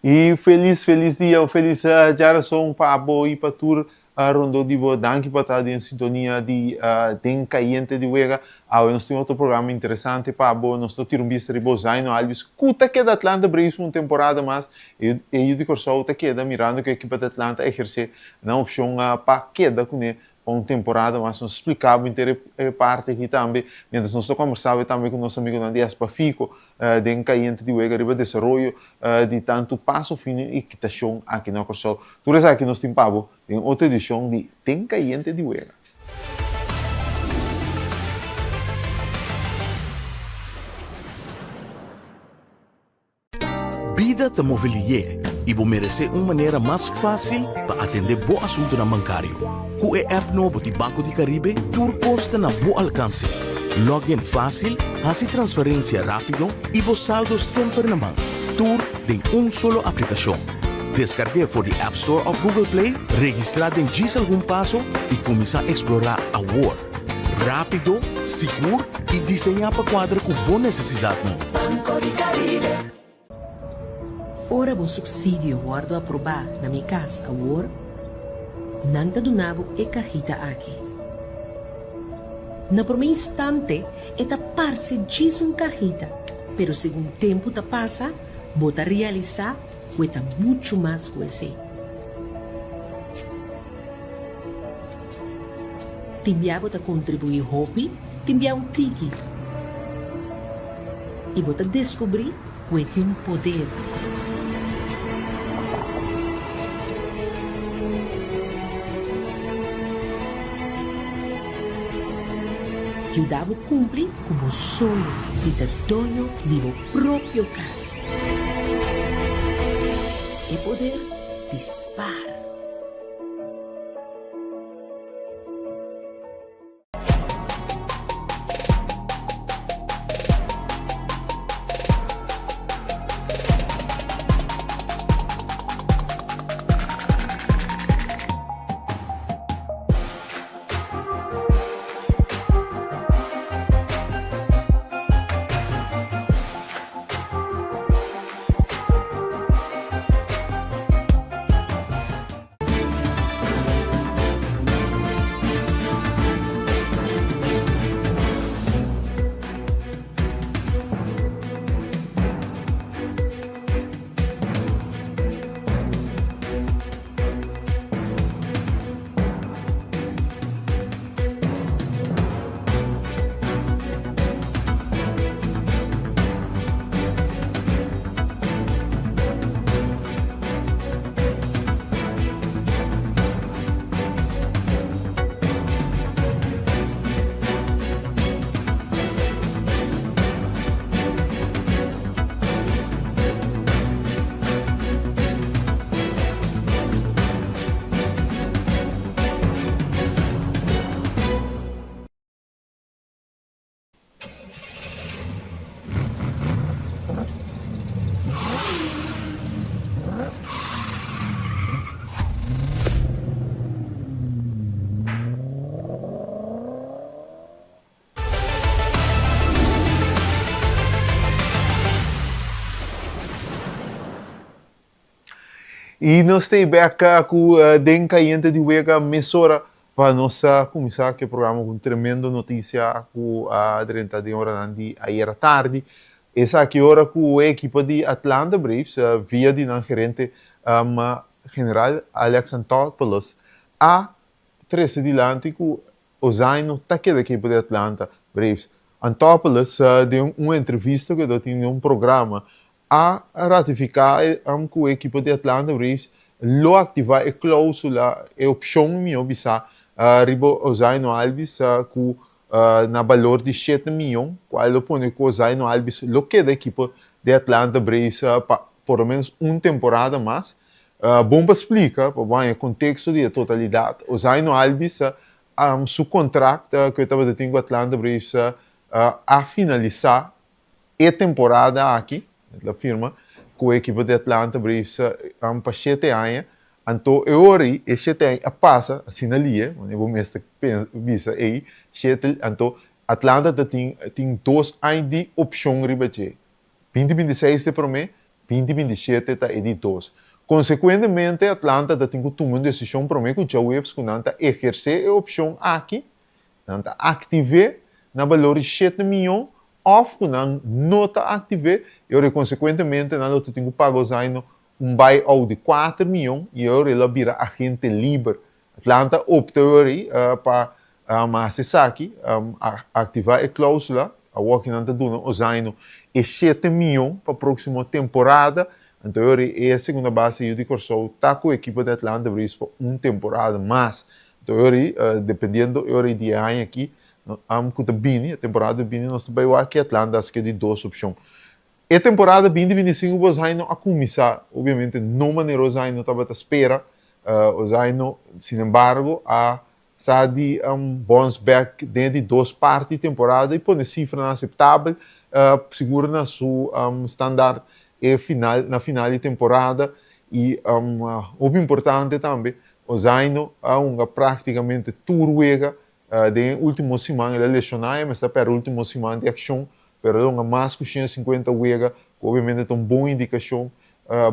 I felis felis dia un felis djarason pa abo i pa tur rondó di bo. Danki pa ta den sintonia di Den Kayente di Wega. Awe nos tin otro programa interesante pa abo. Nos lo tira un bista riba Ozaino Albies ku ta keda Atlanta Braves pa un temporada mas. E yu di Kòrsou ta keda mirando ku ekipo di Atlanta a ehersé nan opshon pa keda kuné pa un temporada mas. Nos spliká bo henter e parti aki tambe mientras nos ta kòmbersá tambe ku nos amigunan di Espafiko den kayente di wega riba desaroyo di tantu paso fino i ekitashon aki na Kòrsou. Tur esaki nos tin pa bo den otro edishon di Den Kayente di Wega. Bida ta move lié i bo meresé un manera mas fásil pa atendé bo asuntunan bankario. Ku e app nobo di Banco di Caribe tur kos ta na bo alkanse. Log in fásil, hasi transferensia rápido i bo saldo semper na man. Tur den un solo aplikashon. Deskarg'é for di App Store òf Google Play, registrá den djis algun paso i kuminsá eksplorá awor. Rápido, sigur i diseñá pa kuadra ku bo nesesidatnan. Banco di Caribe. Ora bo supsidio wòrdu aprobá na Mi Kas Awor, nan ta duna bo e kahita aki. Na promé instante e ta parse djis un kahita, pero segun tempu ta pasa bo ta realisá ku e ta muchu mas ku esei. Tin bia bo ta kontribuí hopi, tin bia un tiki. I bo ta deskubrí ku e tin poder. Yuda bo kumpli ku bo soño di ta doño di bo propio kas. E poder di spar. I nos ta bek ku den kayente di wega mesora pa nos a kuminsá ku e programa ku un tremendo notisia ku a drenta den oranan di ayera tardi. Esaki ora ku e ekipo di Atlanta Braves via di nan gerente general Alex Anthopoulos a trese dilanti ku Ozai no ta keda ekipo di Atlanta Braves. Anthopoulos den un entrevista ku e ta tin den un programa a ratifiká ku e ekipo di Atlanta Braves lo aktivá e klóusula, e opshon mihó bisá, riba Ozai Albies ku na balor di shete miyon, kual lo pone ku Ozai Albies lo keda ekipo di Atlanta Braves pa por lo menos un temporada mas. Bon pa splika, pa bo haña konteksto di e totalidat, Ozai Albies su kontrakt ku e tabata tin ku Atlanta Braves a finalisá E temporada aki, el a firma ku e ekipo di Atlanta Braves pa shete aña, anto e ora ei e shete aña a pasa asina lie, manera bo mes ta bisa ei, shete, anto Atlanta ta tin tin dos aña di opshon riba dje, binti 26 ta e promé. 2027 ta e di dos. Konsekuentemente Atlanta ta tin ku tuma un desishon promé ku djaweps ku nan ta ehersé e opshon aki, nan ta aktiv'é na balor di shete mion òf ku nan no ta aktiv'é i ora konsekuentemente nan lo ta tin ku paga Ozhaino un buy-out di kuater mion i e ora el a bira agente liber. Atlanta opta e ora ei pa hasi esaki, aktivá e klóusula, awor ki nan ta duna Ozhaino e shete mion pa próksimo temporada, anto e ora ei e segunda base yu di Kòrsou ta ku ekipo di Atlanta Braves pa un temporada mas. Anto e ora ei, dependiendo e ora ei di e aña aki ku ta bini, e temporada ku ta bini, nos ta bai wak ki Atlanta a skedi dos opshon. E temporada 2025 pa Ozhaino a kuminsá, obviamente no manera Ozhaino tabata spera. Ozhaino, sinembargo, a sa di bounce back den e di dos parti di temporada i pone sifranan aseptabel, sigur na su standaard e final na final di temporada. I hopi importante tambe, Ozhaino a hunga praktikamente tur wega Den e ultimo siman el a lesioná, e mester a pèrdè ultimo siman di akshon, pero el a hunga mas ku 150 wega, ku obviamente ta un bon indikashon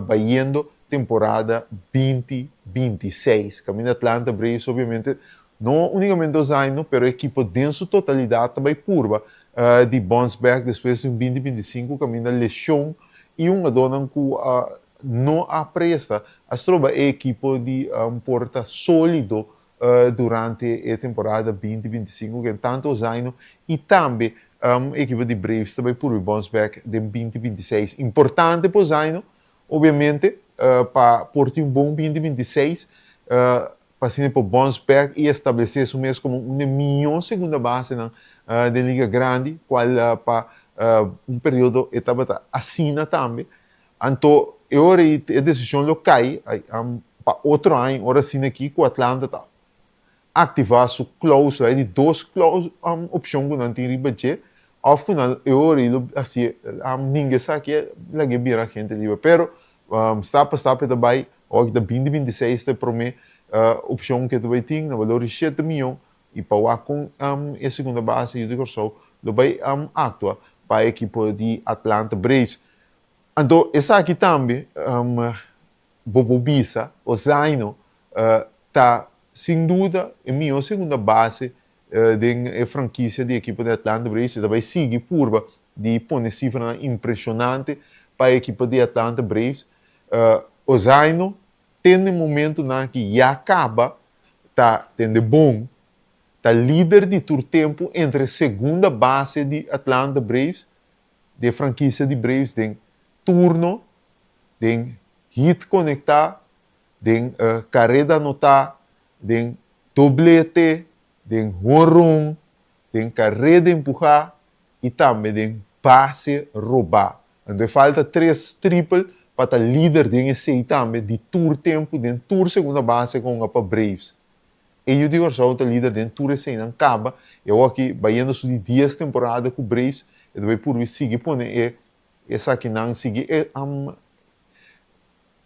bayendo temporada 2026. Kaminda Atlanta Braves obviamente no unikamente Ozhaino, pero e ekipo den su totalidat ta bai purba di bounce back despues di un 2025 kaminda lesion i hungadónan ku no a presta a stroba e ekipo di por ta sólido durante e temporada 2025 ku tantu Ozhaino i tambe ekipo di Braves ta bai purbi bounce back den 2026. Importante pa Ozhaino obviamente pa por tin un bon 2026 pa asina e por bounce back i establesé su mes komo un di e mihó segunda basenan den Liga Grandi kual pa un periodo e tabata asina tambe. Anto e ora ei e desishon lo kai pa otro aña, ora asina aki ku Atlanta ta aktivá su klóusula, e di dos opshon ku nan tin riba dje, òf ku nan e ora ei lo hasié ninga esaki e lag'é bira agente liber. Pero stap pa stap e ta bai, awor ki ta 2026 ta e promé opshon ku e ta bai tin na balor di shete mion i pa wak kon e segunda base yu di Kòrsou lo bai aktua pa e ekipo di Atlanta Braves. Anto esaki tambe bo por bisa, Ozhaino ta sin duda e mihó segunda base den e frankisia di ekipo di Atlanta Braves. E ta bai sigui purba di pone sifranan impreshonante pa e ekipo di Atlanta Braves. Ozhaino te na e momentunan aki ya kaba ta tende bon, ta lider di tur tempu entre segunda base di Atlanta Braves di e frankisia di Braves den turno, den hit konektá, den kareda anotá, den doblete, den honron, den kareda empuhá i tambe den base robá. Anto e falta tres tripel pa ta lider den esei tambe di tur tempu den tur segunda base ku a hunga pa Braves. E yu di Kòrsou ta lider den tur eseinan kaba i awor aki bayendo su di dies temporada ku Braves e ta bai purbi sigui pone e esakinan sigui e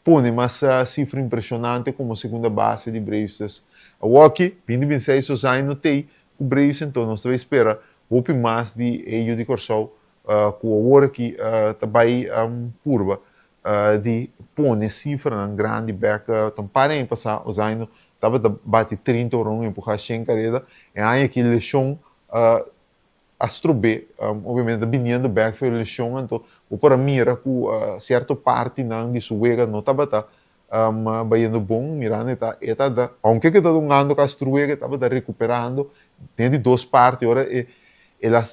pone mas sifra impreshonante komo segunda base di Braves. Dus awor aki 2026 Ozhaino no t'ei ku Braves enton nos ta bai spera hopi mas di e yu di Kòrsou ku awor aki ta bai purba di pone sifranan grandi bek. Ta un par di aña pasá Ozhaino tabata bati 30 oron empuhá shen kareda. E aña aki leshon a strob'é. Obviamente ta biniendo bek for e leshon anto bo por a mira ku sierto partinan di su wega no tabata bayendo bon. Mirando e ta e ta aunke ku e ta hungando kasi tur wega e tabata rekuperando den di dos parti. Ora e el a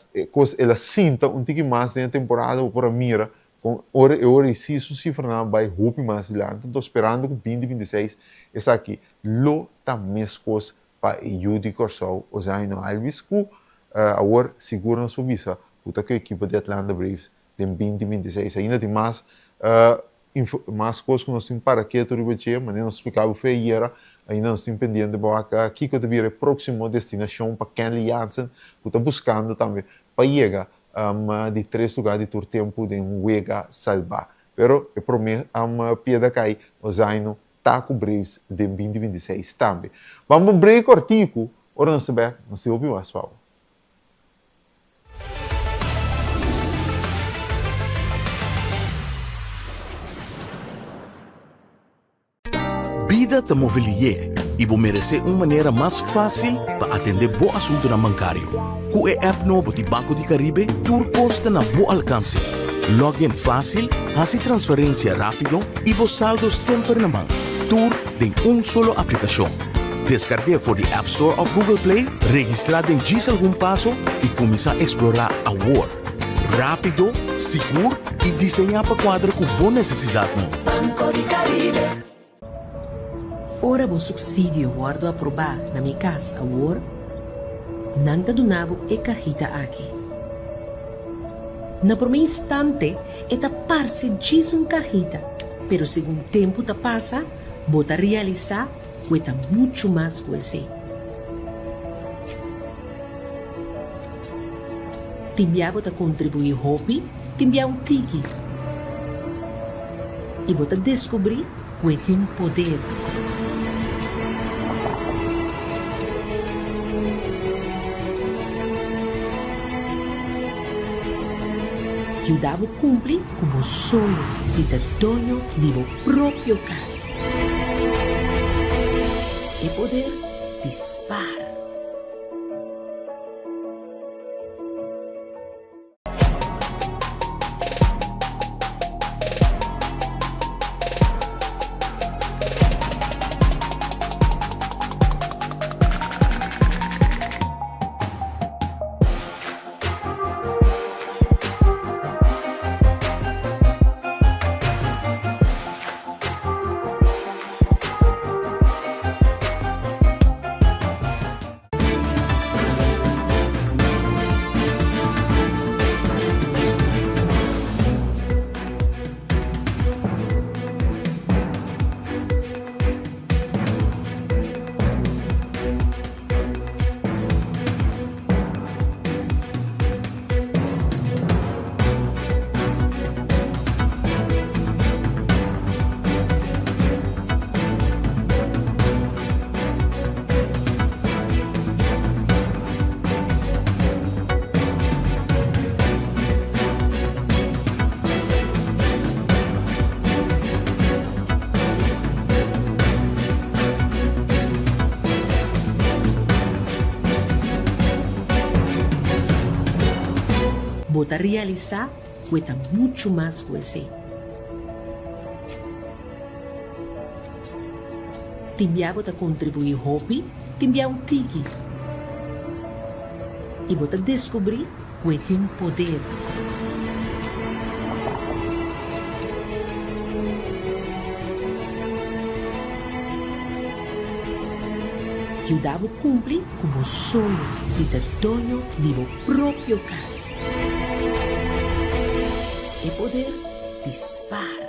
el a sinta un tiki mas den e temporada bo por a mira Con ora e ora y si su cifranan bay hopi mas dilanti, enton sperando cu 2026 esaki lo ta mescos pa e yu di Corsou Ozhaino Albies cu awor sigur nos por bisa cu ta cu e ekipo di Atlanta Braves den 2026. Ainda tin mas mas cos cu nos tin para keto riba dje, manera nos splica bo fe ayera, ainda nos tin pendiente pa wak kico ta bira e proximo destinacion pa Kenley Jansen cu ta buscando tambe pa yega di tres lugá di tur tempu den un wega salbá. Pero e promé pieda kai Ozhaino ta ku Braves den 2026 tambe. Ban pa un break kòrtiku, ora nos ta bèk nos tin hopi mas pa bo. Bida ta move lié i bo meresé un manera mas fásil pa atendé bo asuntunan bankario. Ku e app nobo di Banco di Caribe tur kos ta na bo alkanse. Log in fásil, hasi transferensia rápido i bo saldo semper na man. Tur den un solo aplikashon. Deskarg'é for di App Store òf Google Play, registrá den djis algun paso i kuminsá eksplorá awor! Rápido, sigur i diseñá pa kuadra ku bo nesesidatnan. Banco di Caribe. Ora bo supsidio wòrdu aprobá na Mi Kas Awor, nan ta duna bo e kahita aki. Na promé instante e ta parse djis un kahita, pero segun tempu ta pasa bo ta realisá ku e ta muchu mas ku esei. Tin bia bo ta kontribuí hopi, tin bia un tiki. I bo ta deskubrí ku e tin poder. Yuda bo kumpli ku bo soño di ta doño di bo propio kas. E poder di spar. Bo ta realisá ku e ta muchu mas ku esei. Tin bia bo ta kontribuí hopi, tin bia un tiki. I bo ta deskubrí ku e tin poder. Yuda bo kumpli ku bo soño di ta doño di bo propio kas. E poder di spar.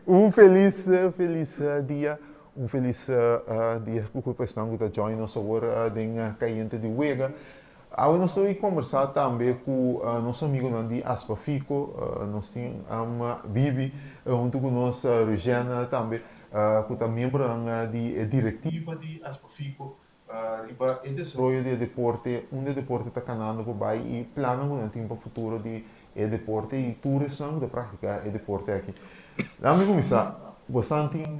Un felis felis dia. Un felis dia ku ku esnan ku ta join nos awor den Kayente di Wega. Awe nos ta bai kombersá tambe ku nos amigunan di Aspafico. Nos tin Bibi huntu ku nos, Rugène tambe, ku ta miembronan di e direktiva di Aspafico riba e desaroyo di e deporte, unda e deporte ta kanando por bai i plannan ku nan tin pa futuro di e deporte i tur esnan ku ta praktiká e deporte aki. Nan mi kuminsá, bosan tin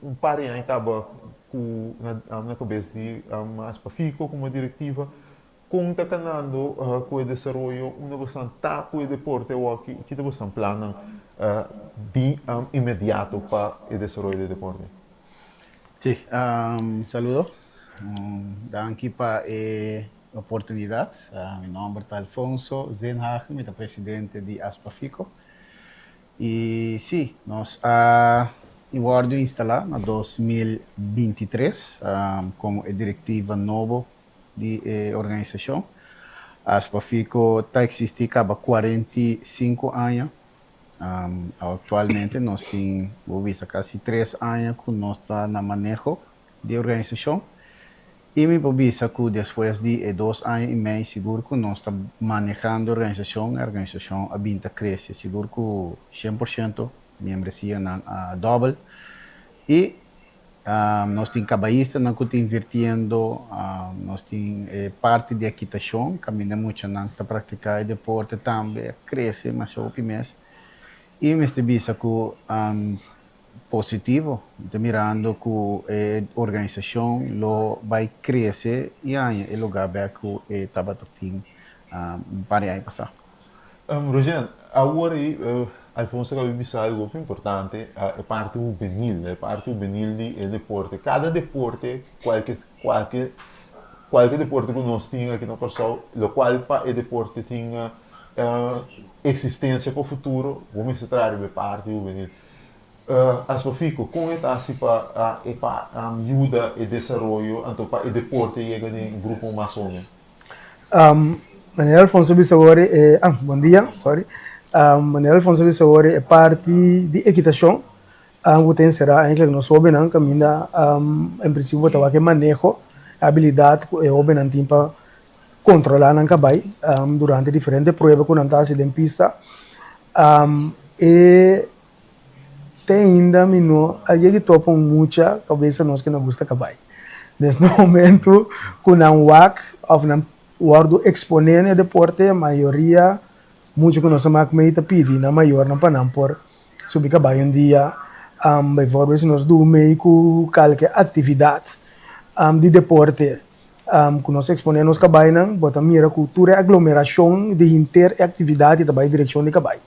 un par di aña kaba ku na kabes di Aspafico komo direktiva, kon ta kanando ku e desaroyo, unda bosan ta ku e deporte awoki i ki ta bosan plannan di inmediato pa e desaroyo di e deporte? Sí, saludo. Danki pa e oportunidad. Mi nomber ta Alfonso Zenhagen, mi ta presidente di Aspafico. Y sí, nos a wordo instala na 2023 como e directiva nobo di e organisacion. Aspafico ta existi caba 45 aña. Actualmente nos tin, bo bisa, casi 3 aña cu nos ta na maneho di organisacion. Y mi por bisa cu despues di 2 aña y mei sigur cu nos ta manehando e organisacion, e organisacion a bin ta crece, sigur cu 100%, membresia a dobel. Y nos tin cabayistanan cu ta invirtiendo, nos tin parti di ekitacion, caminda muchanan ta practica e deporte tambe, crece mas hopi mes. Y mi bisa cu positivo, ta mirando cu e organisacion lo bay crece y e lugar cu e tabata tin un par di aña pasa. Rogen, awor Alfonso a caba di bisa algo importante, e parti hubenil, e parti hubenil di e deporte. Cada deporte, cualke deporte cu nos tin aki na Corsou, locual pa e deporte tin existencia pa futuro, ban traha e parti hubenil. Aspafico, con ta asina pa e pa yuda e desaroyo, anto pa e deporte yega den grupo mas hoben? Manera Alfonso bisa awor, ah, bon dia, sorry. Manera Alfonso bisa awor, e parti di ekitashon, ku ta enserá eigenlijk nos hóbennan kaminda en prinsipio ta wak e maneho, abilidat ku e hóbennan tin pa kontrolá nan kabai durante diferente prueba ku nan ta hasi den pista. E te ainda mi no a yega topa un mucha kabesa nos ku no gusta kabai. Des na momento ku nan wak òf nan wòrdu eksponé na e deporte, mayoria mucha ku nos a mak mei ta pidi nan mayornan pa nan por subi kabai un dia. Bijvoorbeeld si nos duna mei ku kalke aktividat di deporte ku nos eksponé nos kabainan, bo ta mira ku tur e aglomerashon di henter e aktividat ta bai direkshon di kabai.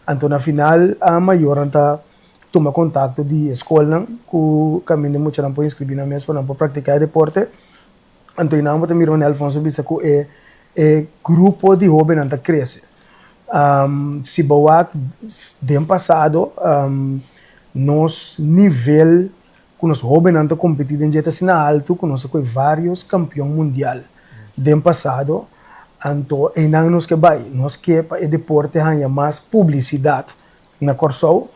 Anto na final mayornan ta tuma kontakto di e skolnan ku kaminda muchanan por inskribí nan mes pa nan por praktiká e deporte. Anto einan bo ta mira manera Alfonso bisa ku e grupo di hóbennan ta krese. Si bo wak den pasado, nos nivel ku nos hóbennan ta kompetí den dje ta asina altu ku nos a kohe vários kampion mundial den pasado. Anto einan nos ke bai, nos ke pa e deporte haña mas publisidat na Kòrsou,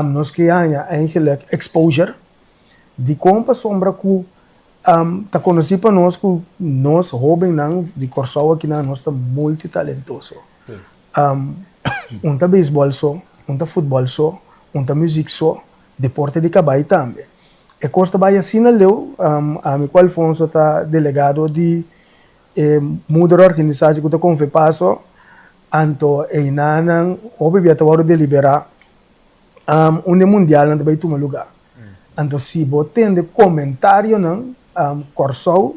nos ke haña eigenlijk exposure. Dikon? Pasobra ku ta konosí pa nos ku nos hóbennan di Kòrsou akinan nos ta multitalentoso. Un ta beisbòl so, un ta futbòl so, un ta muzik so, deporte di kabai tambe. E kos ta bai asina leu, ami ku Alfonso ta delegado di e moederorganisatie ku ta Konfepaso, anto einanan hopi bia ta wòrdu deliberá unda e mundialnan ta bai tuma lugá. Anto si bo tende komentarionan, Kòrsou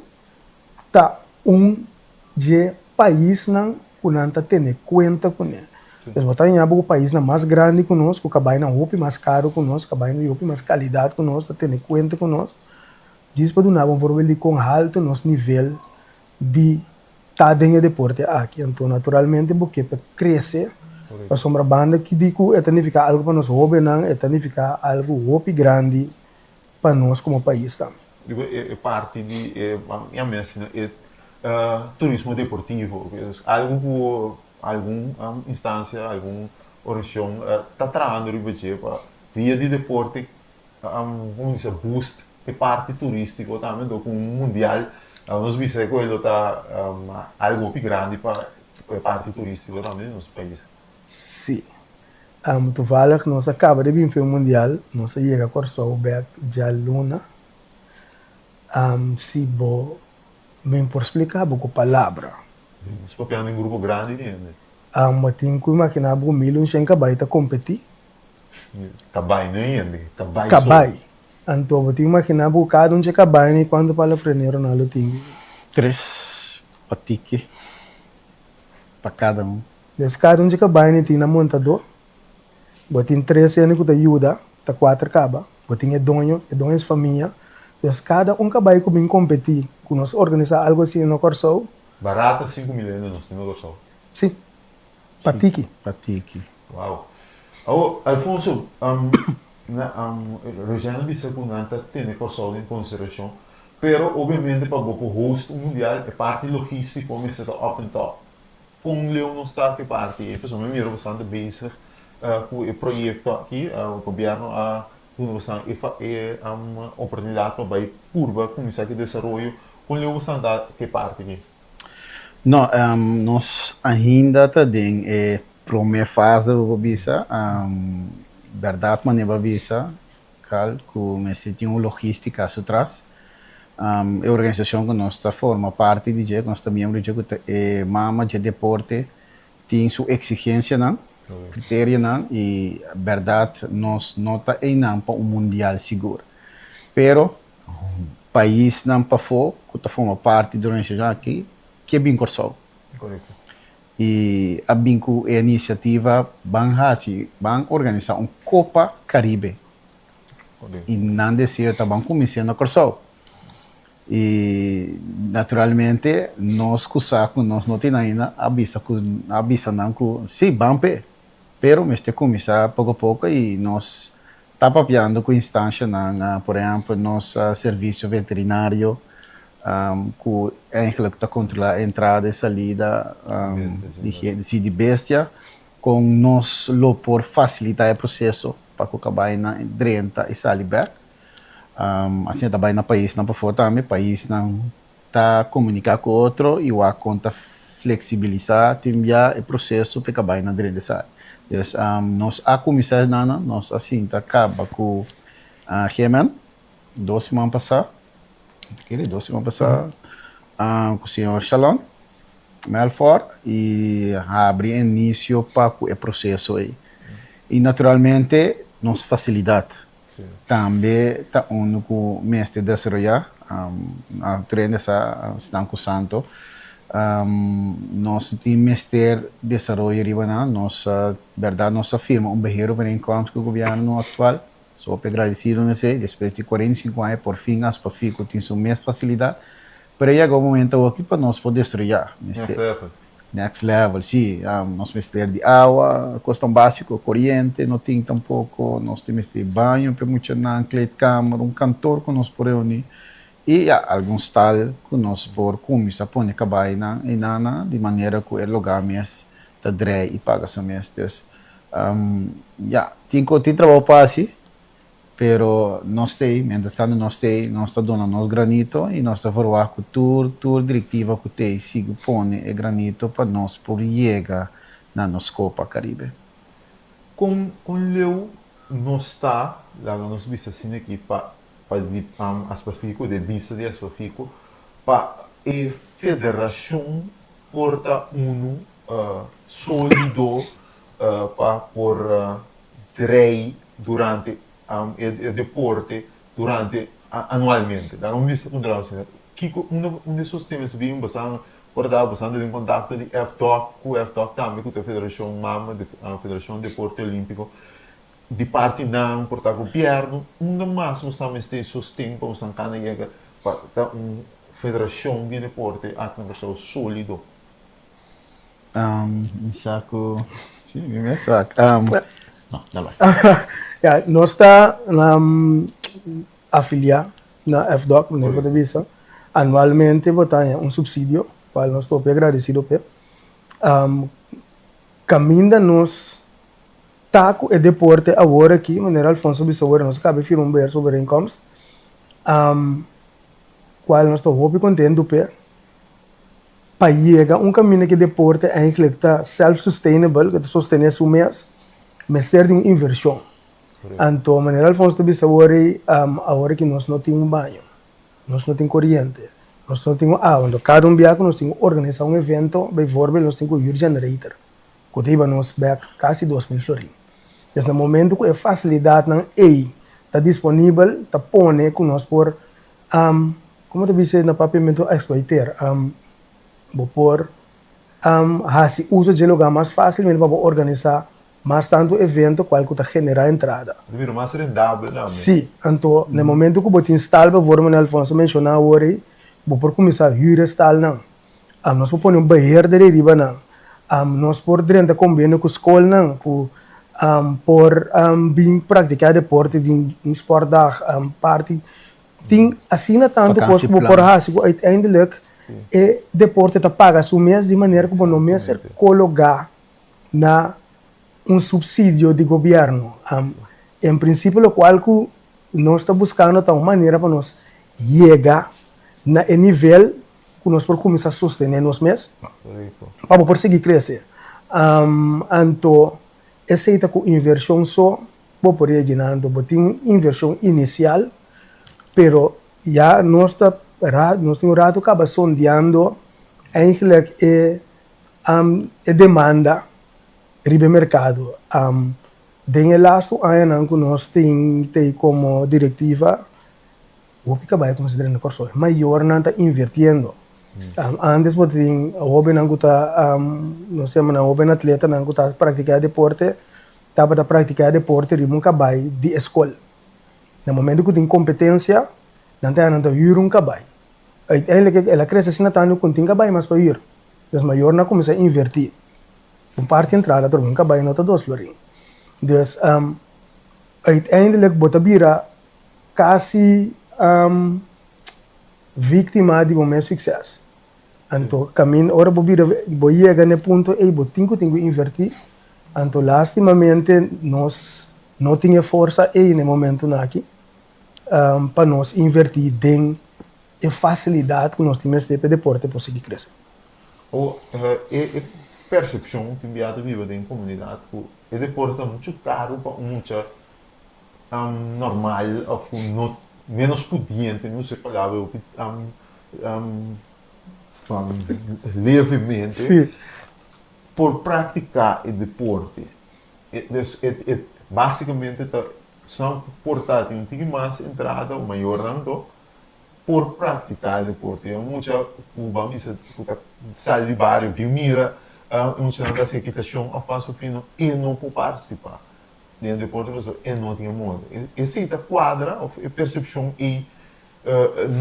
ta un dje paisnan ku nan ta tene kuenta kuné. Pues bo ta haña bo ku paisnan mas grandi ku nos, ku kabainan hopi mas karu ku nos, kabainan di hopi mas kalidat ku nos, ta tene kuenta ku nos. Djis pa duna bo un voorbeeld di kon haltu nos nivel di ta den e deporte aki. Anto naturalmente bo ke pa krese, pasobra banda ki di ku e ta nifiká algu pa nos hóbennan, e ta nifiká algu hopi grandi pa nos komo pais tambe. Digo e parti di e ya mi asina e turismo deportivo, algu ku algun instansia, algun organisashon ta trahando riba dje pa via di deporte, komo bisa, boost. e parti turístiko tambe, anto ku un mundial nos bisa ku e lo ta algu hopi grandi pa e parti turístiko tambe di nos pais. Sí. Toevallig nos a kaba di bin for e mundial, nos a yega Kòrsou bèk djaluna. Si bo mi por splika bo ku palabra. Nos papiando den grupo grandi di hende. Bo tin ku imaginá bo ku 1100 kabai ta kompetí. Kabai, no hende, kabai so. Kabai. Anto bo tin imaginá bo ku kada un dje kabai ni kuantu palafrenero nan lo tin? Tres patiki pa kada un. Des kada un dje kabai ni tin nan montadó. Bo tin tres hende ku ta yuda, ta kuater kaba. Bo tin e doño, e doño su famia. Des kada un kabai ku bin kompetí ku nos organisá algu asina na Kòrsou. Barata 5000 hende nos tin na Kòrsou. Sí. Patiki. Patiki. Wow. Awor, Alfonso, na Roseanne a bisa ku nan ta tene Kòrsou den konsiderashon, pero obviamente pa bo por host un mundial e parti logístiko mester ta up and top. Kon leu nos ta ku e parti ei? Pasobra mi mira bastante bezig ku e proyekto aki. Gobièrnu a duna bastante e oportunidat pa bai purba kuminsá ku e desaroyo. Kon leu bastante ta ku e parti aki? No, nos ainda ta den e prome fase bo por bisa. Berdad manera bo a bisa, Carl, cu mester tin un logistica su tras. E organisacion cu nos ta forma parti di dje, cu nos ta miembro di dje, cu ta e mama dje deporte, tin su exigencianan, criterionan y berdad nos no ta eynan pa un mundial sigur. Pero paisnan pafó ku ta forma parti di organisashon aki ke bin Kòrsou. I a bin ku e inisiativa ban hasi, ban organisá un Kopa Karibe. I nan deseo ta ban kumins'é na Kòrsou. I naturalmente nos ku sa ku nos no tin ainda a bisa ku a bisa nan ku si ban p'e, pero mester kuminsá poko poko i nos Ta papiando ku instanshanan, por ehèmpel nos servisio veterinario ku eigenlijk ta kontrolá entrada i salida di di bestia, kon nos lo por fasilitá e proseso pa ku kabainan drenta i sali bèk. Asina ta bai na paisnan pafó tambe, paisnan ta komuniká ku otro i wak kon ta fleksibilisá tin bia e proseso pa e kabai na drenta esaki. Dus nos a kuminsá esnan, nos a sinta kaba ku GMN dos siman pasá, kere dos siman pasá, ku señor Shalon Melfor i habri inisio pa ku e proseso ei. I naturalmente nos fasilidat. Tambe ta unu ku mester desaroyá. A trende sa esnan ku santo. Nos tin mester desaroyo riba nan. Nos bèrdat nos a firma un beheerovereenkomst ku gobièrnu aktual. So hopi agradesido na esei. Despues di 45 aña por fin Aspafico tin su mes fasilidat. Pero a yega un momento awoki pa nos por desaroyá. Mester. Next level, sí. Nos mester di awa, kosnan básiko, koriente no tin tampoko, nos tin mester baño pa e muchanan, kleedkamer, un kantor ku nos por reuní i ya, algun stal ku nos por kuminsá pone kabainan einana di manera ku e lugá mes ta drei i paga su mes. Dus, ya, tin ku tin trabou pa hasi. Pero nos t'ei, mientras tanto nos t'ei, nos ta duna nos granito y nos ta verwagt cu tur, tur directiva cu t'ei sigui pone e granito pa nos por yega na nos Copa Caribe. Con, con leu nos ta, laga nos bisa asina aki, pa, pa di Aspafico, de bista di Aspafico, pa e federacion por ta unu solido pa por drei durante e deporte durante anualmente. Laga mi bisa puntra asina, kiko unda unda e sosten mester bin basando por ta basando den kontakto di FDOK ku FDOK tambe ku ta e federashon mama di federashon deporte olimpiko di parti nan por ta gobierno unda mas bo sa mester sosten pa bo san kana yega pa ta un federashon di deporte aki na Kòrsou solido. Mi sa ku si mi mes sa no da bai. Ya nos ta afiliá na FDOK manera ku ta bisa anualmente bo ta haña un supsidio kual nos ta hopi agradesido p'e. Kaminda nos ta ku e deporte awor aki manera Alfonso bisa awor nos a kaba di firma un beheersovereenkomst. Kual nos ta hopi kontentu p'e. Pa yega un kaminda ku e deporte eigenlijk ta self-sustainable, ku ta sostené su mes, mester di un invershon. Anto manera Alfonso ta bisa awor ei, awor aki nos no tin un baño, nos no tin koriente, nos no tin un awa. Anto kada un bia ku nos tin ku organisá un evento, bijvoorbeeld nos tin ku hür generator, ku ta hiba nos bèk kasi 2000 florin. Des na momento ku e fasilidatnan ei ta disponibel, ta pone ku nos por, komo ta bisa na papiamentu exploiteer, bo por hasi uso dje lugá mas fásilmente pa bo organisá mas tantu evento kual ku ta generá entrada. Ta bira mas rendabel tambe. Sí, anto na e momento ku bo tin stal, bijvoorbeeld meneer Alfonso a menshoná awor ei, bo por kuminsá hür e stalnan. Nos por pone un beheerder ei riba nan. Nos por drenta kombenio ku skolnan ku por bin praktiká deporte den un sportdag parti. Tin asina tantu kos ku bo por hasi ku uiteindelijk e deporte ta paga su mes di manera ku bo no mester kologá na un supsidio di gobièrnu. En prinsipio lokual ku nos ta buskando ta un manera pa nos yega na e nivel ku nos por kuminsá sostené nos mes pa bo por sigui krese. Anto esei ta ku invershon so bo por yega na. Anto bo tin un invershon inisial pero ya nos ta nos tin un ratu kaba sondeando eigenlijk e e demanda riba e merkado. Den e lastu añanan ku nos tin tei komo direktiva, hopi kabai a kuminsá drenta Kòrsou. E mayornan ta invirtiendo. Antes bo tin hóbennan ku ta, nos yama nan hóben atletanan ku ta praktiká e deporte, tabata praktiká e deporte riba un kabai di e skol. Na momento ku tin kompetensia, nan ta nan ta hür un kabai. Uiteindelijk el a krese asina tantu ku no tin kabai mas pa hür. Dus mayornan a kuminsá invertí. Un parti entrada tur un kabai no ta dos florin. Dus uiteindelijk bo ta bira kasi víktima di bo mes sukses. Anto kaminda ora bo bira bo yega na e punto ei bo tin ku tin ku invertí. Anto lastimamente nos no tin e forsa ei na e momentunan aki pa nos invertí den e fasilidat ku nos tin mester pa e deporte por sigui krese. O e persepshon tin bia ta biba den komunidat ku e deporte ta muchu karu pa un mucha normal òf ku no ménos pudiente, mi usa e palabra hopi levemente, por praktiká e deporte. Dus e básikamente ta esnan ku por ta tin un tiki mas entrada o mayornan anto por praktiká e deporte. E mucha ku ban bisa ku ta sali di bario bin mira e muchanan ta hasi ekitashon òf paso fino e no por partisipá den e deporte pasobra e no tin e modo. Esei ta kuadra òf e persepshon ei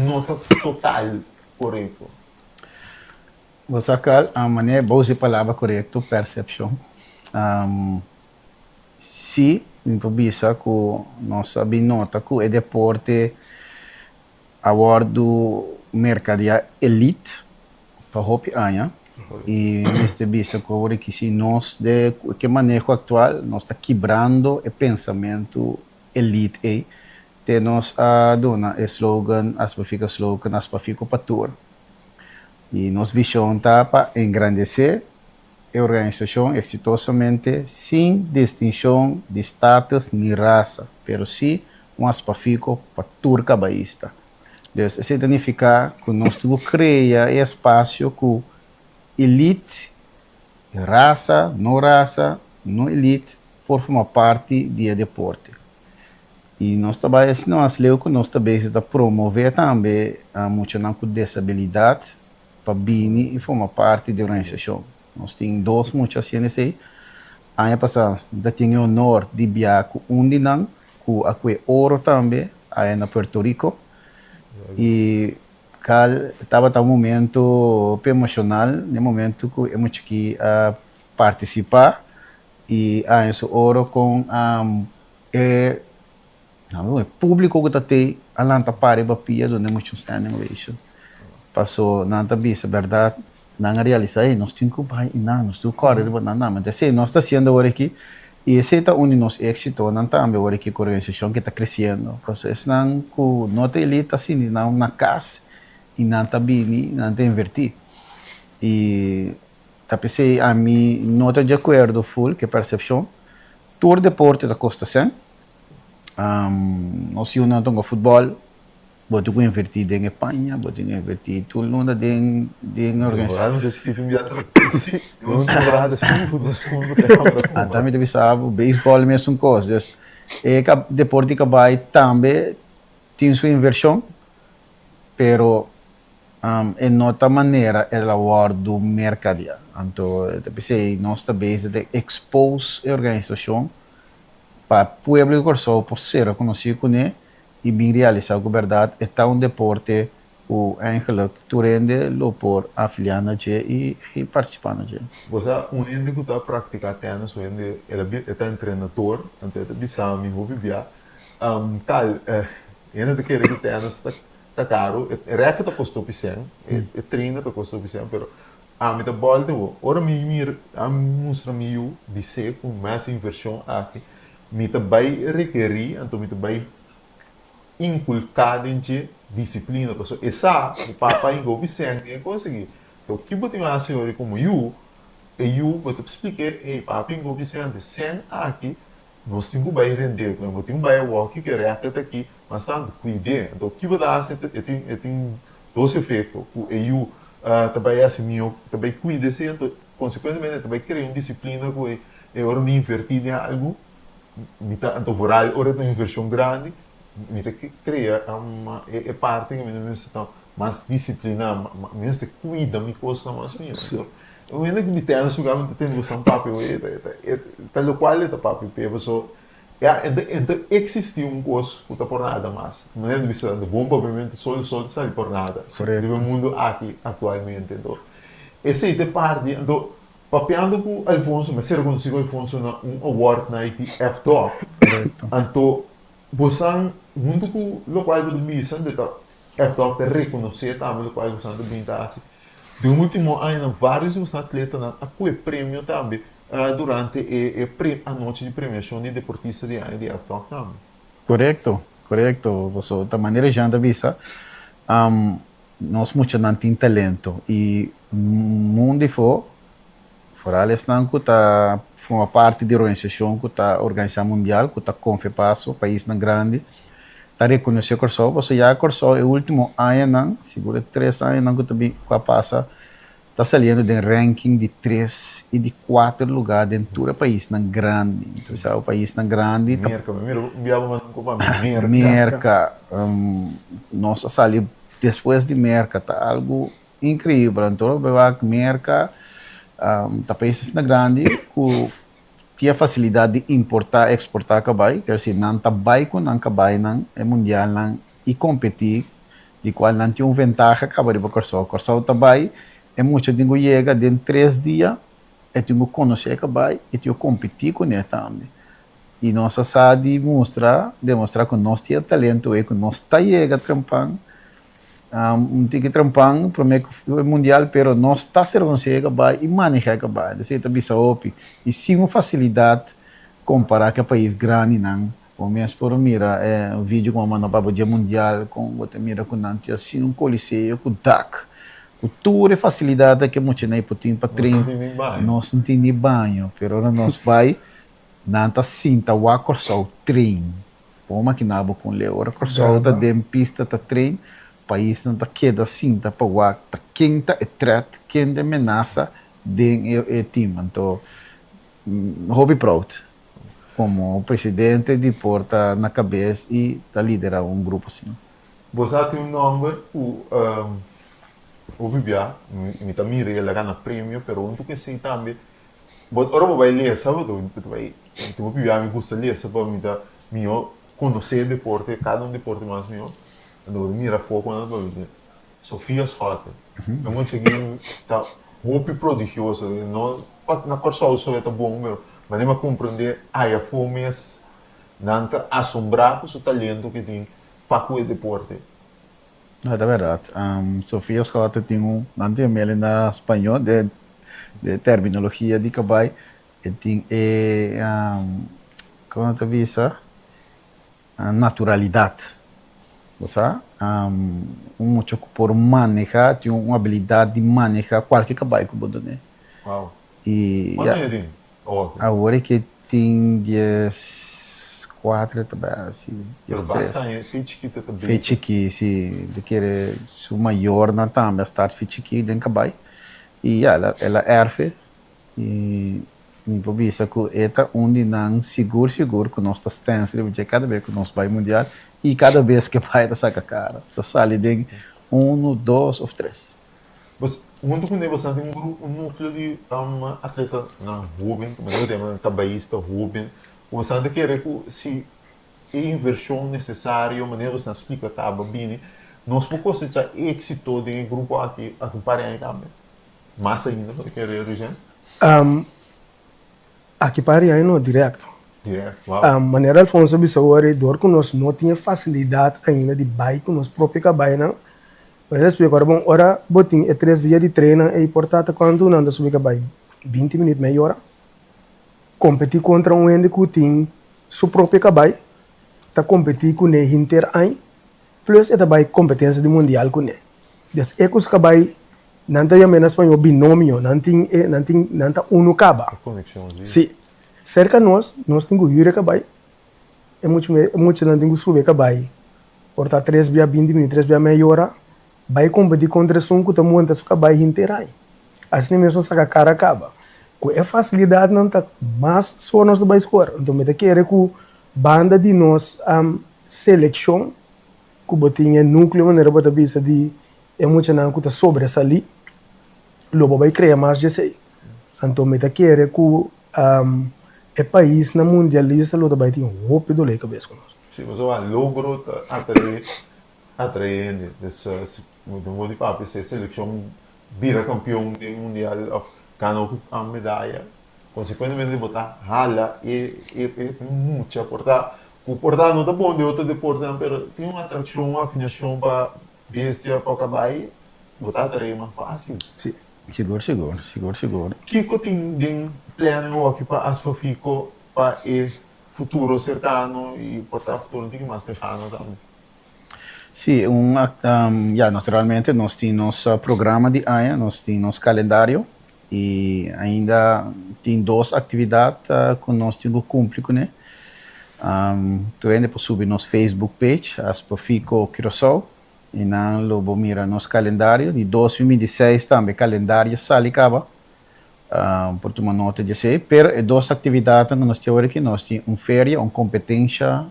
no ta total korekto? Bo sa kal manera bo usa e palabra korekto, persepshon. Sí, mi por bisa ku nos a bin nota ku e deporte a wòrdu merkadeá elit pa hopi aña i mi mester bisa ku awor aki si nos de ku e maneho aktual nos ta kibrando e pensamentu elit ei te nos a duna e slogan Aspafiko slogan Aspafiko pa tur i nos vishon ta pa engrandesé e organisashon eksitosamente sin distinshon di status ni rasa, pero sí un aspafiko pa tur kabaista. Dus esei ta nifiká ku nos tin ku krea e espasio ku elit, rasa, no rasa, no elit por forma parti di e deporte. I nos ta bai asina mas leu ku nos ta bezig ta promové tambe muchanan ku desabilidat pa bini i forma parti di organisashon. Nos tin dos mucha hasiendo esei. Aña pasá mi ta tin e honor di bia ku un di nan ku a kue oro tambe aya na Puerto Rico. I kal tabata un momento hopi emoshonal na e momento ku e mucha aki a partisipá i a haña su oro kon e E públiko ku ta tei a lanta para riba pia duna e mucha un standing ovation. Paso nan ta bisa bèrdat, nan a realisá, ey, nos tin ku bai i nan, nos tin ku kòrè riba nan nan. Esei nos ta hasiendo awor aki. I esei ta un di nos éksitonan tambe ora ku organisashon ku ta kresiendo. Pasobra esnan ku no ta elite ta sinti nan na kas i nan ta bini, nan ta invertí. I ta p'esei ami no ta di akuerdo ful ku e persepshon. Tur deporte ta kosta sèn. Nos yunan ta hunga futbòl, bo tin ku invertí den e paña, bo tin ku invertí tur luna den den organisashon. Anto mi ta bisa bo, beisbòl mesun kos. Dus e deporte di kabai tambe tin su invershon, pero e no ta manera el a wòrdu merkadeá. Anto ta p'esei nos ta bezig den expose e organisashon pa pueblo di Kòrsou por ser rekonosí kuné i bin realisá ku bèrdat e ta un deporte ku eigenlik tur hende lo por afiliá na dje i partisipá na dje. Bo sa un hende ku ta praktiká tènis, un hende el a e ta entrenador, anto e ta bisa mi hopi bia, Kal, hende ta kere ku tènis ta Ta caro, e rèkè ta kosta hopi sèn, e trainer ta kosta hopi sèn, pero ami ta bòlta bo. Ora mi mira, ami mustra mi yu bis'é ku mes invershon aki, mi ta bai rekerí, anto mi ta bai inkulká den dje disiplina, pasobra e sa ku papa a hinka hopi sèn den e kos aki. Anto ki bo tin hasi ora komo yu, e yu bo ta splik'é, hey, papi a hinka hopi sèn, anto e sèn aki Nos tin ku bai rendé ku bo tin ku bai awor kiko e rèkta ta aki, mas tantu kuid'é. Anto ki bo ta hasi e tin e tin dos efekto, ku e yu ta bai hasi mihó, ta bai kuida esei, anto konsekuentemente e ta bai krea un disiplina ku e e ora mi invertí den algu mi ta anto vooral ora ta un invershon grandi mi ta krea e e parti ku mi mester ta mas disipliná, mi mester kuida mi kosnan mas mihó. Un hende ku di tènis ku ta tende ku san papia oe ta lokual e ta papia p'e paso ya e ta eksistí un kos ku ta por nada mas. Manera di bisa di bon papiamentu sol sol ta sali por nada riba e mundu aki aktualmente. Anto esei ta e parti anto papiando ku Alfonso mi a ser konosí ku Alfonso na un award night di FDOK anto bosan huntu ku lokual bo ta bisa ta FDOK ta rekonosé tambe lokual bosan ta bin ta hasi. Den ultimo añanan varios di nos atletanan a kue premio tambe durante e anochi di premiacion di deportista di aña di FTOC tambe. Korekto, korekto. Paso ta manera Jean ta bisa, nos muchanan tin talento i mundu ifo, foral esnan ku ta forma parti di organisashon ku ta organisá mundial, ku ta konfia paso, paisnan grandi, ta rekonosé Kòrsou pasobra ya Kòrsou e último añanan, sigur e tres añanan ku ta bin ku a pasa, ta saliendo den ranking di tres i di kuater lugá den tur e paisnan grandi. Entonces sa paisnan grandi ta. Merka, mi mira un bia bo manda un kopa Merka. Merka, nos a sali despues di Merka, ta algu inkreibel. Anto bo wak Merka ta paisnan asina grandi ku Tin e facilidad di importa y exporta cabai, ker si nan ta bay cu nan cabainan e mundialnan y competi, di cual nan tin un ventaha caba riba Corsou. Corsou ta bay, e mucha tin cu yega den tres dia, e tin cu conoce e cabai y tin cu competi cune tambe. Y nos a sa di mustra, demostra cu nos tin e talento ey, cu nos ta yega trempan. Un tiki trempan prome ku e mundial pero nos ta ser konsega bai i maneha e kabai. Esei ta bisa hopi i sin un fasilidat kompara ku e pais grandinan. Bo mes por mira e video ku bo a manda pa bo dje mundial kon bo ta mira ku nan tin asina un koliseo ku dak ku tur e fasilidatnan ku e muchanan ei por tin pa train. Nos no tin ni baño pero ora nos bai nan ta sinta wak Kòrsou train. Bo makiná bo kon leu. Ora Kòrsou ta den pista ta train, paisnan ta keda sinta pa wak ta ken ta e threat, ken ta e menasa den e team. Anto hopi proud komo presidente di por ta na kabes i ta lidera un grupo asina. Bo sa tin un nòmber ku hopi bia mi ta mira i el a gana premio pero huntu ku esei tambe Bo ora bo bai lesa bo ta bai tin hopi bia mi gusta lesa pa mi ta mihó konosé deporte kada un deporte mas mihó anto bo ta mira afó ku nan ta Sofia Schotte e mucha aki ta hopi prodigioso no na Kòrsou so e ta bon pero manera mi a komprendé aya afó mes nan ta asombrá ku su talento ke tin pa ku e deporte. No, ta berdad. Sofia Schotte tin un, nan tin mele na spañó, den terminologia di kabai. E tin e, kon ta bisa, naturalidat. Bo sa, un mucha ku por maneha, tin un abilidat di maneha kualke kabai ku bo dun'é. Wow. I Kuantu aña e tin awor? Awor e ke tin 14 ta bai, si, Pero 13. basta aña, fe chikito ta Fe bezig. chikí, si. Ta kere su mayornan tambe a start fe chikí den kabai. I ya, el a erf'e. I mi por bisa ku e ta un di nan sigur sigur ku nos ta stens riba dje kada bes ku nos bai mundial i kada bes ke bai ta saka kara, ta sali den unu, dos òf tres. Bos, huntu ku ne boso tin un grupo, un nukleo di atletanan hóben, ku bo ta yama kabaista hóben, ku boso ta kere ku si e invershon nesesario, manera boso a splika kaba bini, nos por kosechá éksito den e grupo aki aki un par di aña tambe. Mas ainda bo ta kere Ruizen? Aki pa Riaño no, direct. Direct, wow. Manera Alfonso a bisa awor, dor ku nos no tin e fasilidat ainda di bai ku nos propio kabainan, manera splika ora bon, ora bo tin e tres dia di trenan ei por ta ta kuantu nan ta subi kabai? Binti minüt, mei ora. Kompetí kontra un hende ku tin su propio kabai, ta kompetí kuné hinter aña, plus e ta bai kompetensia di mundial kuné. Des e ku su kabai Nan ta yam'é na spañó binomio, nan tin e, nan tin, nan ta unu kaba. E konekshon si. Si. Serka nos, nos tin ku hür e kabai, e mucha me, e muchanan tin ku subi e kabai, por ta tres bia 20 minüt, tres bia mei ora, bai kompetí kontra esun ku ta monta su kabai henter ai. Asina mes nos saka kara kaba. Ku e fasilidatnan ta mas so nos ta bai skor. Anto mi ta kere ku banda di nos selekshon ku bo tin e núkleo manera bo ta bisa di E muchanan ku ta sobresalí lo bo bai krea mas djesei. Anto mi ta kere ku e paisnan mundialista lo ta bai tin hopi dolé di kabes ku nos. Sí, pasobra logro ta atraé atraé hende. Dus si mi ta wou di papia si e selekshon bira kampion den mundial òf gana hopi medaya, konsekuentemente bo ta hala e e mucha por ta ku por ta no ta bon den otro deportenan pero tin un atrakshon, un afinashon pa Bestia pa kabai, bo ta atraé mas fásil. Sí. Sigur, sigur, sigur, sigur. Kiko tin den planning hopi pa Asfafiko pa e futuro serkano i por ta futuro un tiki mas lejano tambe? Sí, un, ya, naturalmente nos tin nos programa di aña, nos tin nos kalendario i ainda tin dos aktividat ku nos tin ku kumpli kuné. Tur hende por subi nos Facebook page, Aspafico Curaçao, i nan lo bo mira nos kalendario. Di 2026 tambe kalendario sali kaba, por tuma nota di esei. Pero e dos aktividatnan ku nos tin awor aki, nos tin un feria, un kompetensha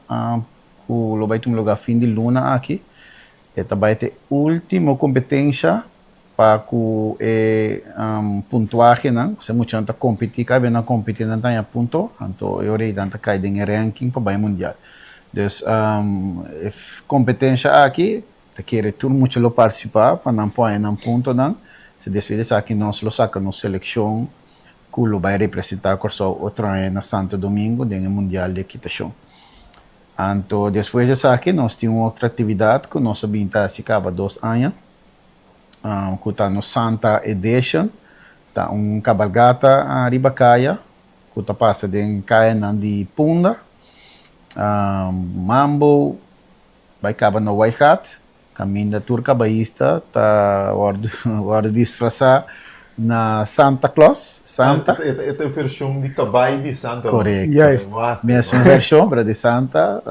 ku lo bai tuma lugá fin di luna aki. E ta bai ta e último kompetensha Pa ku e puntuahenan, ose muchanan ta kompetí, kada bes nan kompetí nan ta haña punto, anto e ora ei nan ta kai den e ranking pa bai mundial. Dus e kompetensha aki ta kere tur mucha lo partisipá pa nan por haña nan puntonan. Si despues di esaki nos lo saka nos selekshon ku lo bai representá Kòrsou otro aña na Santo Domingo den e mundial di ekitashon. Anto despues di esaki nos tin un otro aktividat ku nos a bin ta hasi kaba dos aña. Ku ta nos Santa Edition, ta un kabalgata riba kaya ku ta pasa den kayanan di Punda, Mambo, bai kaba na Waaigat, kaminda tur kabaista ta wòrdu disfrasá na Santa Claus, Santa. E ta e vershon di kabai di Santa. Korekto. Mesun vershon pero di Santa.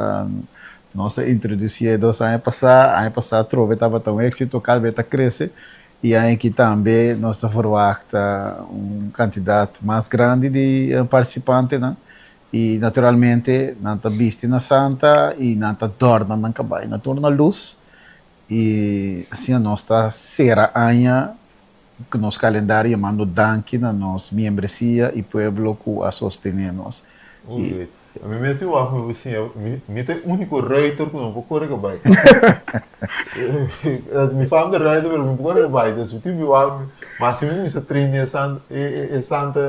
Nos a introduci e dos aña pasá, aña pasá atrobe tabata un éxito, cada bes ta crece y aña aki tambe nos ta verwachta un cantidad mas grandi di participantenan y naturalmente nan ta bisti na Santa y nan ta dòrna nan cabai, nan tur na luz y asina nos ta cera aña cu nos calendario yamando danki na nos miembresia y pueblo cu a sostene nos. Uy, mi mester wak mi bisiña, mi ta e unico ruiter cu no por core cabai. Mi fam ta ruiter pero mi no por core cabai, dus mi tin mi wak, mas si mi cuminsa train e e Santa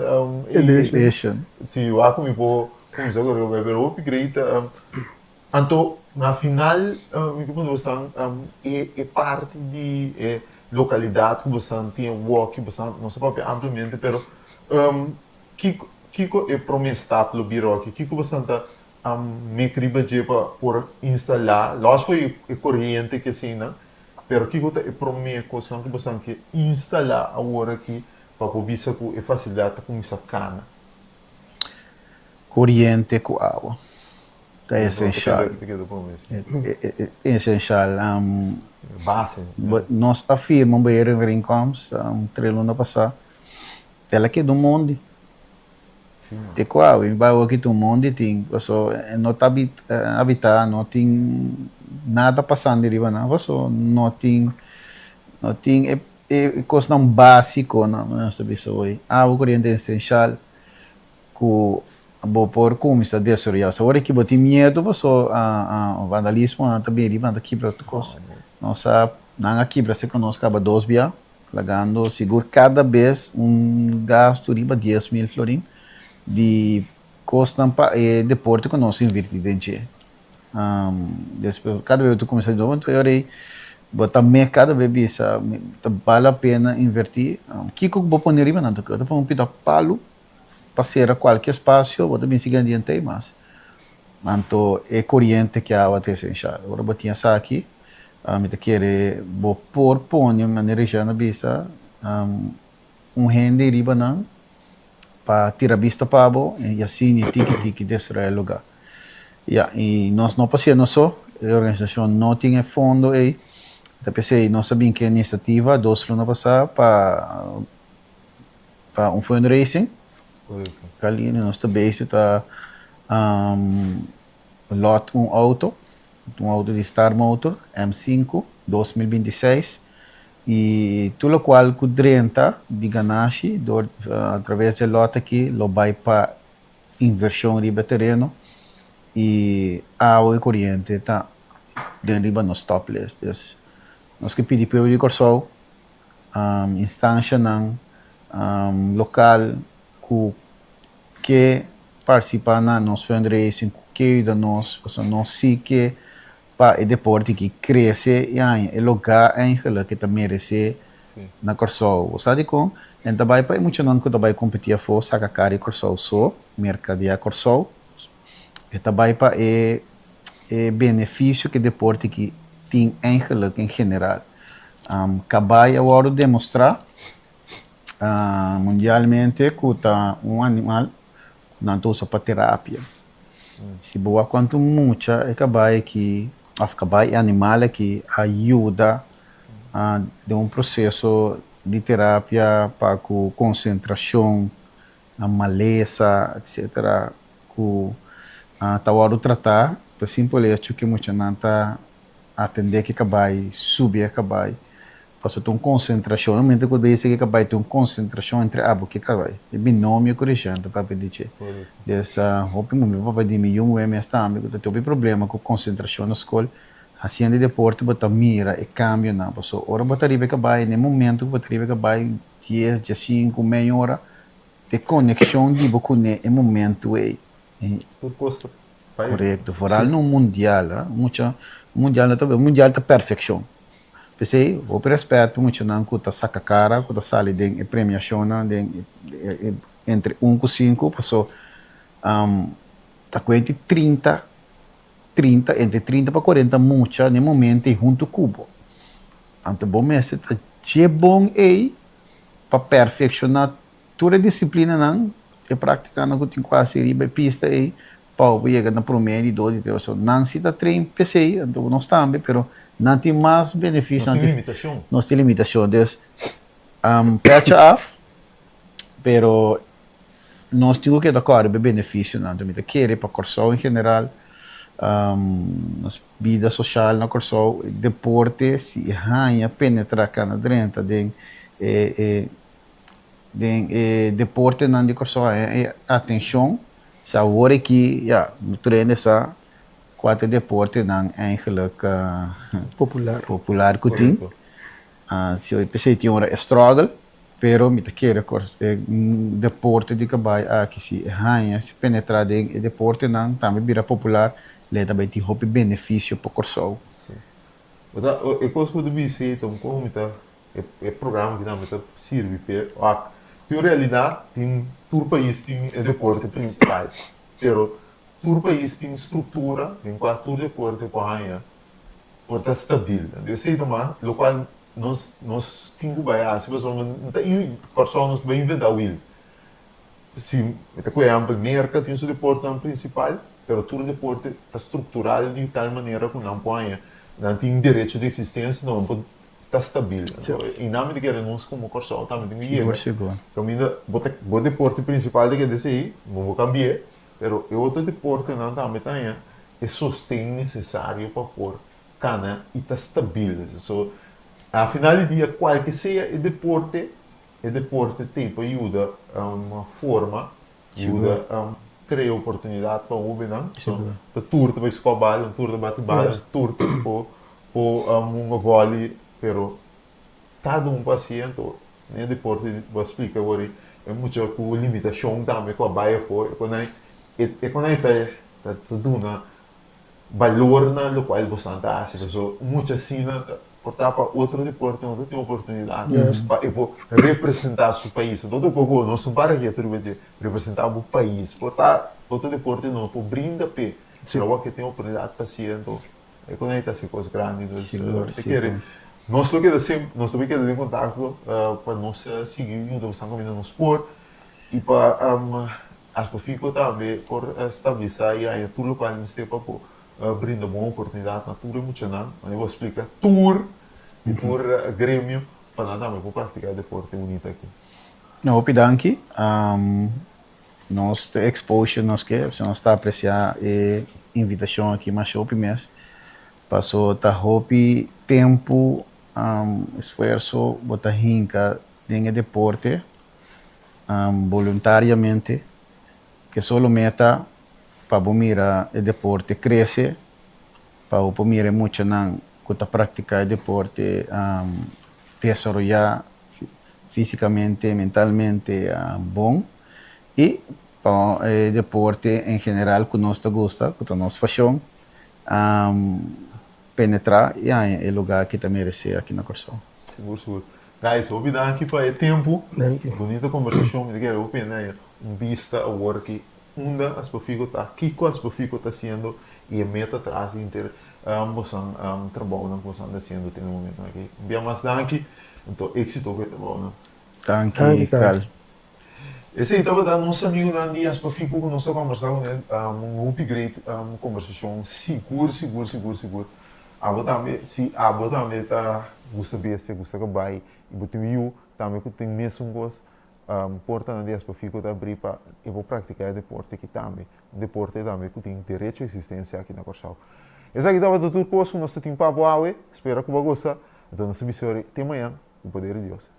Edition, si wak cu mi por cuminsa core cabai, pero hopi great. Anto na final mi ke puntra bosan e e parti di e lokalidat ku bosan tin e woki bosan no sa papia ampliamente pero kiko. Kiko e promé stap lo bira aki? Kiko boso ta mek riba dje pa por instalá, lòs for e koriente ku eseinan, pero kiko ta e promé kosnan ku boso ke instalá awor aki pa por bisa ku e fasilidat ta kuminsá kana? Koriente ku awa ta esenshal. Esenshal. Base. Nos a firma un beheerovereenkomst tres luna pasá. El a keda un mondi. Te ku awe mi bai wak ta un mondi tin paso e no ta habitá, no tin nada pasando riba nan paso no tin no tin e e kosnan básiko nan nos ta bisa hoy. Awa koriente esenshal ku bo por kuminsá desaroyá. Awor aki bo tin miedu paso vandalismo nan ta bini riba nan ta kibra tur kos. Nos a nan a kibra se ku nos kaba dos bia. Lagando sigur kada bes un gastu riba 10,000 florin di kosnan pa e deporte ku nos invirti den dje. Despues kada bes bo ta kuminsá di nobo, anto e ora ei bo ta mek kada bes bisa ta bal la pena inverti. Kiko ku bo pone riba nan ta keda? Bo ta pone un pida palu pa sera kualke espasio, bo ta bin sigui andiente ei mas. Anto e koriente ku awa ta esenshal. Ora bo tin esaki Mi ta kere bo por pone, manera Jean a bisa, un hende riba nan pa tira bista pa bo i asina tiki tiki destruí e lugá. Ya, i nos no por hasié nos so, e organisashon no tin e fondo ei. Ta p'esei nos a bin ku e inisiativa dos luna pasá pa pa un fundraising. Kalinda nos ta bezig ta lòt un outo. Un auto di Star Motor M5 2026 y tur locual cu drenta di ganashi door a traves di e lot aki lo bay pa inversion riba e tereno y awa y coriente ta den riba nos top list. Dus nos ke pidi pueblo di Corsou, instancianan local cu ke partisipá na nos fundraising ku ke yuda nos pasobra nos si ke pa e deporte aki krese i haña e lugá eigenlijk ke ta meresé na Kòrsou. Bo sa dikon? En ta bai pa e muchanan ku ta bai kompetí afó saka kara di Kòrsou so, merkadea Kòrsou. E ta bai pa e e benefisio ku e deporte aki tin eigenlijk en general. Kabai a wòrdu demostrá Mundialmente ku ta un animal ku nan ta usa pa terapia. Si bo wak kuantu mucha e kabai aki òf kabai e animal aki a yuda den un proseso di terapia pa ku konsentrashon, malesa etsetera ku ta wòrdu tratá pa simpel echo ku e muchanan ta atendé ku e kabai, subi e kabai. Pasobra ta un konsentrashon, e momento ku bo bisa ke kabai ta un konsentrashon entre abo ke kabai. E binomio ku Richard ta papia di dje. Des hopi mi papia di mi yu muhé mes tambe ku ta tin hopi problema ku konsentrashon na skol. Hasiendo deporte bo ta mira e kambionan. Pasobra ora bo ta riba e kabai, na e momento ku bo ta riba e kabai, dies, diesinku, mei ora, ta e konekshon di bo kuné e momento ei. Tur kos ta bai. Korekto. Foral na un mundial, mucha, un mundial no ta, un mundial ta perfekshon. P'esei, hopi rèspèt pa muchanan ku ta saka kara, ku ta sali den e premiashonnan den e entre un ku sinku, paso ta kuenti 30, 30, entre 30 pa 40 mucha na e momento ei huntu ku bo. Anto bo mester ta dje bon ei pa perfekshoná Tur e disiplinanan, e práktikanan ku tin ku hasi riba e pista ei pa bo yega na promé, di dos, di tres. Pasobra nan si ta train p'esei, anto nos tambe, pero nan tin mas benefisio. Nos tin limitashon. Nos tin limitashon. Dus, pècha af, pero nos tin ku keda kòrda riba e benefisionan. Anto mi ta kere pa Kòrsou en general, nos bida soshal na Kòrsou, deporte si e haña penetrá kana drenta den e. Den e deportenan di Kòrsou a e atenshon sa awor aki ya no tur hende sa kua ta e deportenan eigenlijk Popular. popular ku tin. Si hoy p'esei tin ora e struggle pero mi ta kere ku e deporte di kabai aki si e haña si penetra den e deportenan tambe bira popular le ta bai tin hopi benefisio pa Kòrsou. Si. Osea e kos ku bo ta bisa ei ta un kon mi ta E programa aki tambe ta sirbi p'e wak. Tin un realidat, tin tur pais tin e deporte prinsipal, pero tur pais tin struktura den kua tur deporte por haña por ta stabil. Anto esei ta mas lokual nos nos tin ku bai hasi pasobra no ta Kòrsou nos ta bai inventá wiel. Si mi ta ku ehèmpel Merka tin su deportenan prinsipal, pero tur deporte ta struktural di tal manera ku nan por haña nan tin derecho di eksistensia, nan por ta stabil. I nan mi ta kere nos komo Kòrsou tambe tin ku yega. Kaminda bo ta bo deporte prinsipal ta keda esei, bo por kambi'é, pero e otro deportenan tambe ta haña e sosten nesesario pa por kana i ta stabil. So, a final di dia kualke sea e deporte, e deporte t'ei pa yuda forma, yuda krea oportunidat pa hóbennan. So, ta tur ta bai skòp bal, tur ta bati bal, tur ta por hunga vòli, pero kada un pa hasié. Anto, den e deporte bo a splika awor e mucha ku limitashon tambe ku a bai afó, e konai e konai ta ta duna balor na lokual bosan ta hasi. Pasobra mucha asina ta por ta pa otro deporte no ta tin oportunidat pa e por representá su pais. Anto otro kos nos no para ketu riba dje, representá bo pais. Por ta otro deporte no por brinda p'e, pero awor ke tin oportunidat pa hasié anto e kon ei ta hasi kos grandi. Entonces ta kere nos lo keda semper, nos ta keda den kontakto pa nos sigui yuda bosan kaminda nos por i pa Aspofico tambe por stabilisa y haña tur locual mester pa por brinda bon oportunidad na tur e muchanan, manera bo a splica, tur di tur gremio pa nan tambe por practica e deporte bunito aki. No, hopi danki. Nos ta exposure nos ke, pasobra nos ta aprecia e invitacion aki masha hopi mes, paso ta hopi tempo, esfuerso bo ta hinca den e deporte. Boluntariamente ke solo meta pa bo mira e deporte krese, pa bo por mira e muchanan ku ta praktiká e deporte desaroyá físikamente, mentalmente bon i pa e deporte en general ku nos ta gusta, ku ta nos pashon, penetrá i haña e lugá ke ta meresé aki na Kòrsou. Sigur sigur. Guys, hopi danki pa e tempu. Bunita kombersashon. Mi ta kere hopi hende haña un bista awor ki unda Aspafico ta, kiko Aspafico ta hasiendo i e meta tras di henter bosan trabounan ku bosan ta hasiendo te na e momentunan aki. Un bia mas danki. Anto éksito ku e trabounan. Danki, Carl. Esei tabata nos amigunan di Aspafico ku nos a kombersá kuné. Un hopi great kombersashon. Sigur, sigur, sigur, sigur. Abo tambe, si abo tambe ta gusta bestia, gusta kabai, i bo tin un yu tambe ku tin mesun kos, portanan di Aspafico ta abrí pa e por praktiká e deporte aki tambe. Un deporte tambe ku tin derecho a eksistensia aki na Kòrsou. Esaki tabata tur kos ku nos ta tin pa bo awe. Spera ku bo a gosa. Anto nos ta bisa ori te mañan, ku poder di Dios.